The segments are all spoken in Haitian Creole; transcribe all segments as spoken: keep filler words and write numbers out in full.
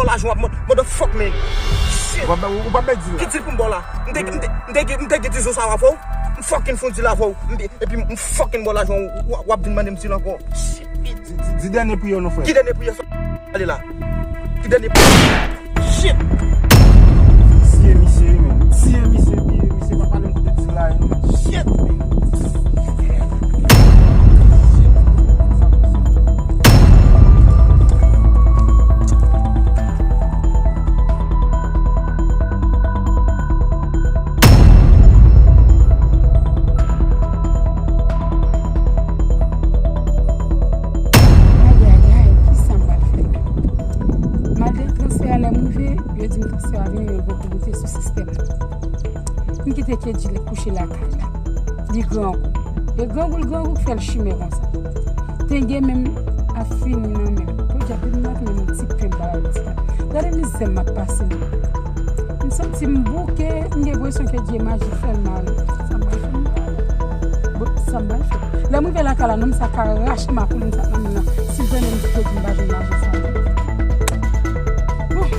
lajan w ap motherfuck, man. Shit. Ou pa, ou pa pèdi la. Ki dil pou m ba w la? M te, m te, m te, m te gen tizon sa w avè w. M fucking fon dil avè w. M te, epi m fucking ba w lajan w, w, w ap vin mande m dil ankò. Shit. Di, di, di dènye priyè w non, frè. Ki dènye priyè sa? Ale la. Ki dènye priyè? Shit. Tiye misye, men. Tiye misye, tiye misye. Pa pale m kote dil la, non, men. Shit, men. Ayayay, kisa m pral fè? Malgre transfè a, lè m rive, yo di m transfè a vini, men l poko moute sou sistèm nan. M kite Kedji kouche lakay la. Li grangou. E grangou l grangou k fè l chimè konsa. Tenge menm ap fini nan men m. Podyab, depi maten menm yon ti pen m pa ba yo ti la. Gade mizè m ap pase menm. M santi m bouke, m gen enpresyon Kedji maji fè l mare. Sa m pral fè menm? Bon, sa m pral fè? Lè m rive lakay la, nonm sa ka rache makoulin sa nan men l lan. Si l tande m di Kedji m pa jwenn lajan sa. Bon.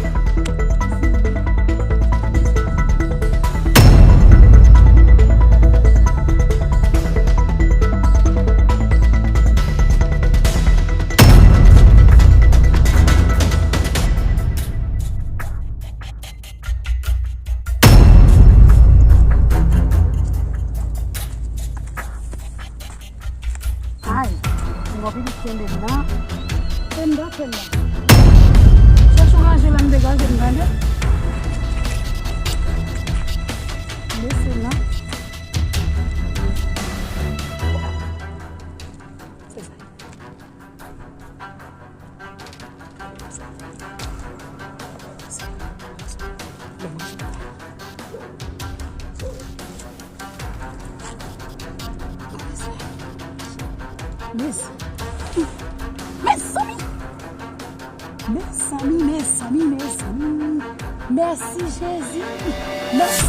Ay, m wè pitit kenbe m nan. Penda, penda. Chèche w ranje la, m degaje m, tande. Lese la. Se sa. Mezanmi, mezanmi, mezanmi, mezanmi. Mèsi, Jezi. Mèsi.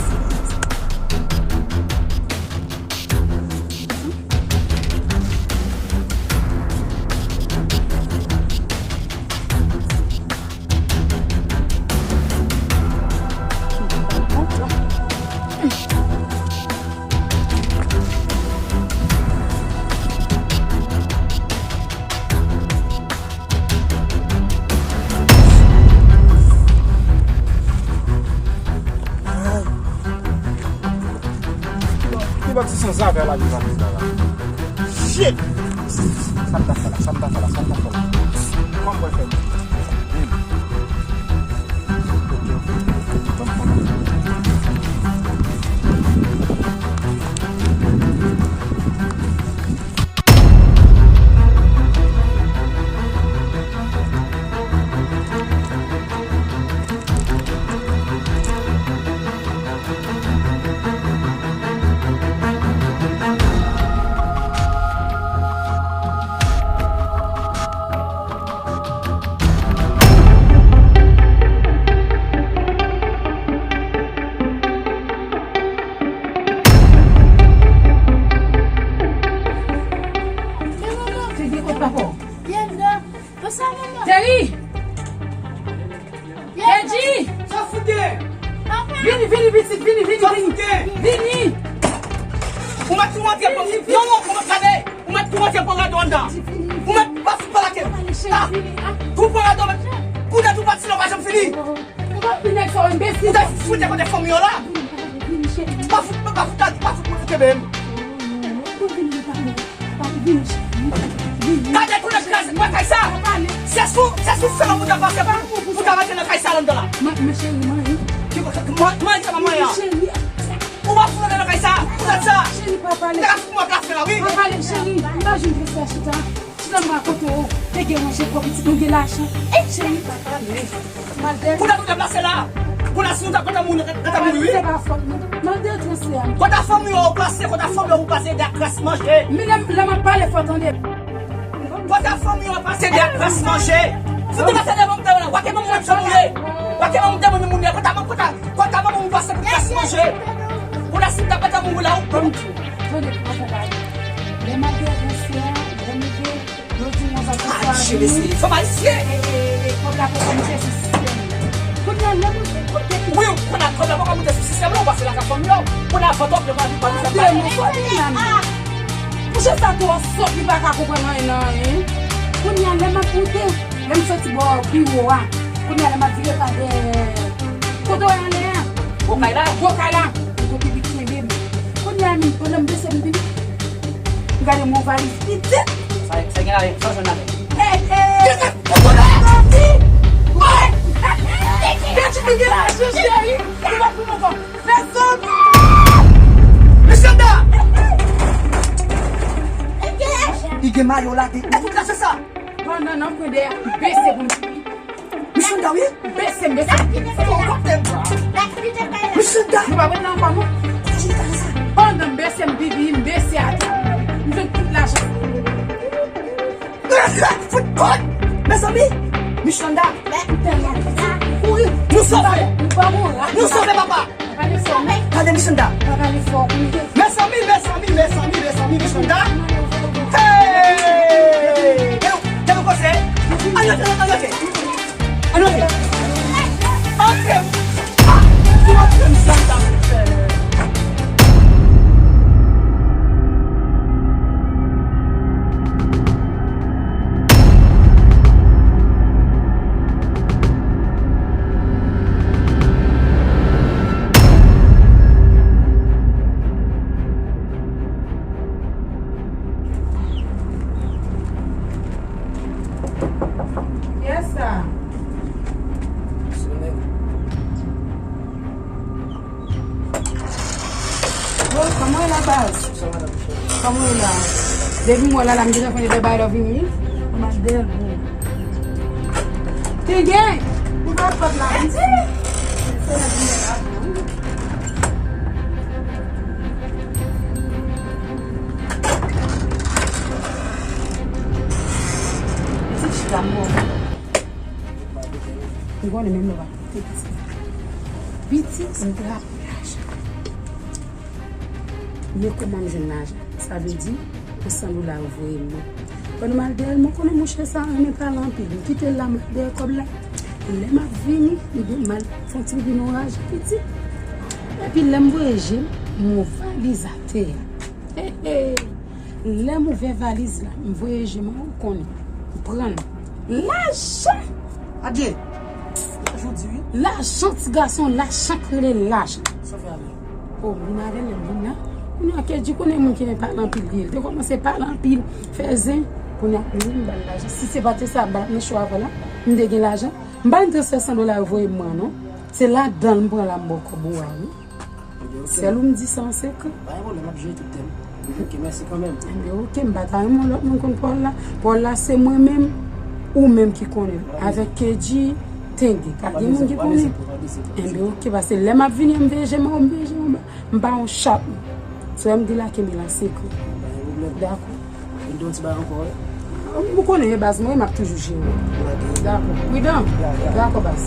Ki bò ti sanzave a la viv avèk la la? Shit! Sa m ta fè la? Sa m ta fè la? Sa m ta fè la? Kòman m pral fè? Hmm. Teri! Kedji! Vini, vini, pitit, vini, vini, vini. Vini! Ou mèt tou rantre pran, non, non, ou mèt gade. Ou mèt tou rantre pran rado anndan. Ou mèt pa fout pale ak li. Ah, tou pran rado, mèt. Kounye a tou pati, non, pa janm fini. Ou pa vin ak sa, enbesil. Ou te fout kote fanmi yo la. Pa fout, pa fout, pa fout mwen kenbe m. Gade kounye a kraz mwen kay sa. Se sou, se sou fè mwen ta pase pou, pou ta mete nan kay sa anndan la. Mwen, mwen cheri, mwen, mwen, mwen, mwen, mwen, ou pa fout nan kay sa. Ou tande sa? Cheri, pa pale. Ou ta fout mwen kafe la, wi. Pa pale, cheri. M pa jwenn respè chita. Chita m pa kote w te gen ranje kò pitit nou gen lajan. Ey, cheri, pa pale. Madèl. Kote nou deplase la? Kote si nou ta kote moun, kote moun, wi. Se pa fòt mwen. Mande transfè a. Kote fanmi yo plase, kote fanmi yo pou pase de kras manje. Men lè, lè m ap pale fò tande. Kote fanmi yo pase de kras manje. Fout deplase de moun la. Wake moun moun moun ye. Wake moun moun moun ye. Kote moun, kote, kote moun moun pase pou kras manje. Kote si ta kote moun la ou. Tande, tande, tande. Lè m ap transfè a, lè m te Yo di nou sa se swa vini. Fanm ayisyen. E, e, e, kòb la poko monte sou sistèm. Kounye a, lè mwen fin kote pi. Wi, ou konn ap, konn ap moute sou sistèm la, ou pase lakay fanmi yo. Kounye a, vant w ap plen, w ap vin pase. Tande, men sa di la menm. Mouche sa twò sòt, li pa ka konprann anyen nan anyen. Kounye a, lè m ap moute, lè m soti bò biwo a, kounye a, lè m ap vire pa dèyè, kote w ale a? Gwo kay la? Gwo kay la. Mwen kote li kenbe m. Kounye a menm, pandan m bese m vini, m gade m yon valiz pitit. Sa, sa gen la, sa w jwenn la menm? Hey, hey! Mezanmi! Mezanmi! Gade ki gen lajan, cheri! Nou pa pou nou ankò. Mezanmi! Mishanda! Li gen mayo la, gen, ou fout lache sa? Pandan nan kwen dèyè, bese pou m. Mishanda, wi. Bese m, bese m. Fò w kote m. Mishanda. Nou pa wè nan ankò, non? Pandan m bese m, Vivi, m bese atè. M jwenn tout lajan. Fout kòd. Mezanmi. Mishanda. Kouri. Nou sove. Nou sove, papa. Tande Mishanda. Mezanmi, mezanmi, mezanmi, mezanmi, Mishanda. Hey! Tande, tande koze. Ann antre, ann antre. Ann antre. Antre. Ah! Pou antre Mishanda. Kiyès sa? Oh, kòman w ye la, baz? Kòman w ye la? Depi m wè w la, la, m gentan konnen de bagay la vini. Kòman dèyè l pou ou? Ki gen? Ou pa pot la, wi. Se la vini la. Pitit chita m bon. M konnen menm lè w pa koute pitit. Pitit, m trape lajan. Men kòman m jwenn lajan. Sa vle di, yon san dola yo voye m nan. Pandan m al dèyè l, mwen konnen monchè sa renmen pale anpil. M kite l la, m al dèyè kòb la. Lè m ap vini, m gen mal fè yon ti pipi nan raje pitit. Epi lè m voye je m, m wè yon valiz atè a. He, he. Lè m ouvè valiz la, m voye je m, ou konnen. M pran l. Lajan! Adye! Lajan w di wi. Lajan ti gason, lajan k rele lajan. Sa w fè avè l? O, m vin avè l, lè m vin la. Kounye a Kedji konnen moun ki renmen pale anpil li ye. Li te kòmanse pale anpil, fè zen. Kounye a, wi, m ba l lajan. Si se pa te sa, m pa t nan cho avè l la. M te gen lajan. M pa vin transfè san dola yo voye m pran non. Se ladan l m pran la m ba w kòb ou a wi. Sèl ou m di sa an sekrè. Pa gen pwoblèm, m ap jere tout tèm. Ok, mèsi kanmenm. Enben, ok, m pa ta renmen yon lòt moun konn Paul la. Paul la, se mwen menm, ou menm ki konnen l. Avèk Kedji, tenge. Pa gen moun ki konnen. Enben, ok, paske lè m ap vini, m veye je m, m veye je m, m pa yon chat. Sou m di la, kenbe l an sekrè. Dakò. Vin di yon ti bagay ankò, wi. Ou konnen, e baz mwen, m ap toujou jere w. Dakò. Pridan. Dakò, baz.